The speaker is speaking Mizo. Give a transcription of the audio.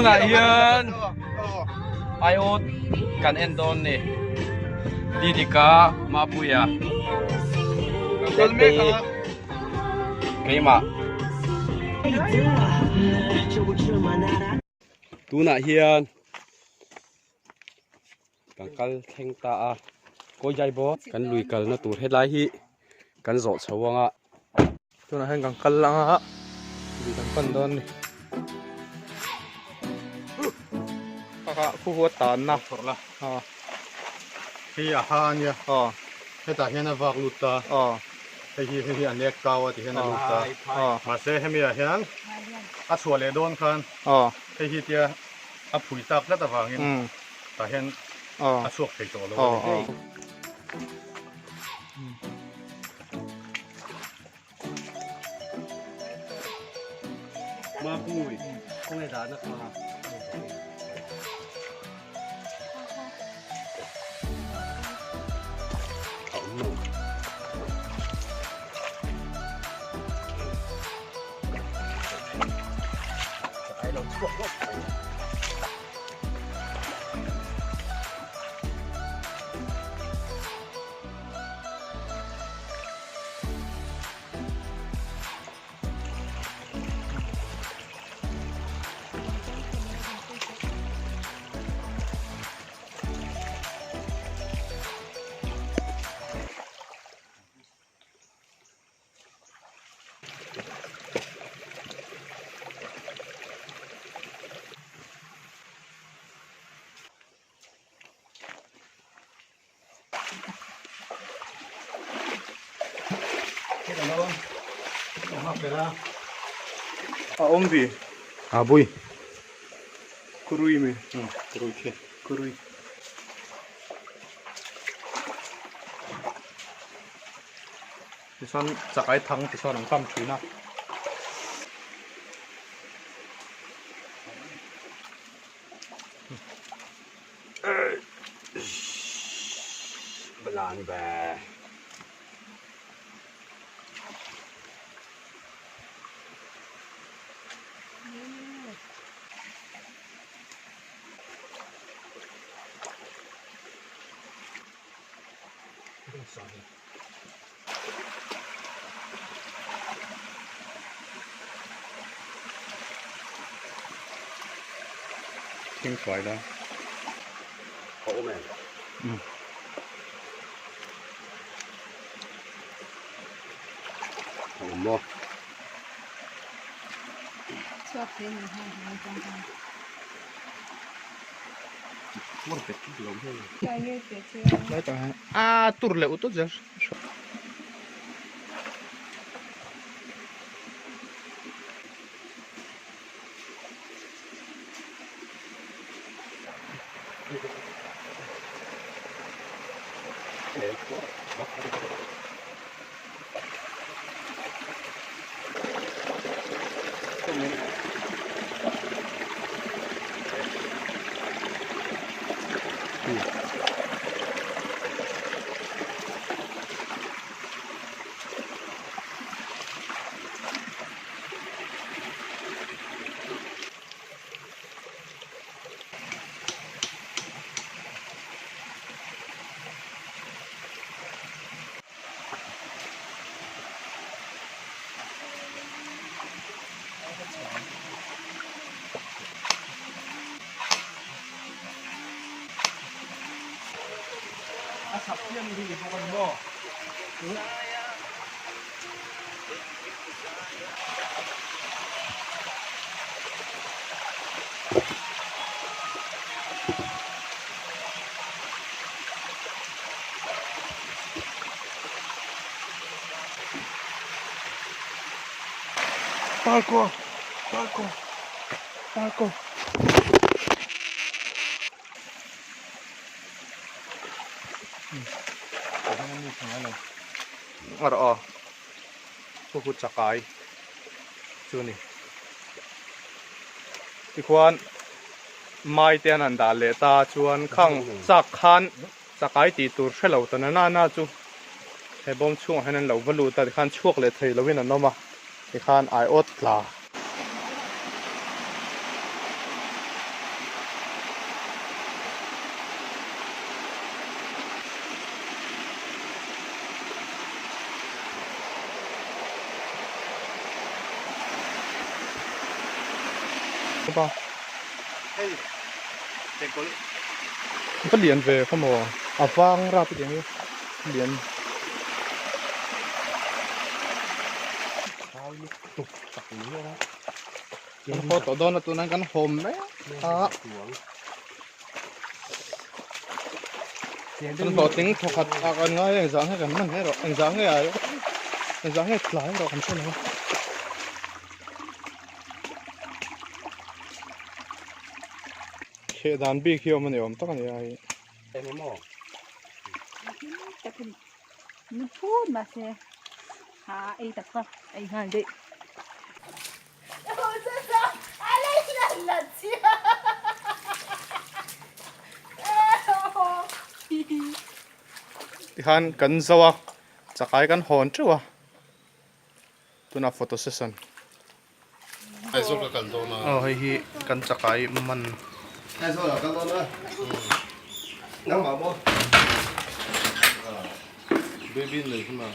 Tunah hian aiawt kan en dawn ni. Didika Mapuia Tetei keimah. Tunah hian kan kal thleng ta a kawi jai bawk kan lui kalna tur helai hi kan zawh chho ang a. Tunah hian kan kal ang a lui kan pan dawn a ni. Kha khu hu a tan na aw. Hei a ha a nia aw. Hetah hian a vak lut ta aw. Hei hi hei hi a nek kau a ti hian a lut ta aw. Mahse hemi ah hian a chhuah leh dawn khan aw. Hei hi tia a phui tak tlat avangin tah hian a chhuak thei tawh lo a ni. Mapui, khawnge dahna kha? A awm lo. Ai lo chhuak ngawt mai. A awm vi. A bui. Kurui mi. Kurui khi. Kurui. Tichuan chakai thang tichuan an kam thin a. Thing thuai la. A awm em? Um. A awm maw? Chhuak thei ni hman hman atang khan. A tur leh ut ut zel. A chhak chiam hi ni bawk a ni maw? Parko Parko Parko Ngar aw khu khu chakai chu ni tikhuan mai te an han dah leh ta chuan khang chak khan chakai tih tur hre lo ta na na chu he bawm chhungah hian an lo va lut a tikhan chhuak leh thei lovin an awm a tikhan aiawt tla. Pa. Va lian ve khaw maw a vang rap i tiang hi lian. Kan haw tawh dawn a tunah kan haw mek a. Kan hlawhtling thawkhat a kan ngai a engzah nge kan man erawh engzah nge a engzah nge tlai erawh kan hre lo a. Kheh dan bik hi awm a ni awm tak a ni a hei. Engemaw? Ni phut mahse ha ei tak kha ei nghal daih. Tikhan kan zo a chakai kan hawn teuh a tunah photo session. Aizawl ka kal dawn a. Aw hei hi kan chakai man. Aizawl ah kal dawn a. Nangmah maw? Baby nei hunah.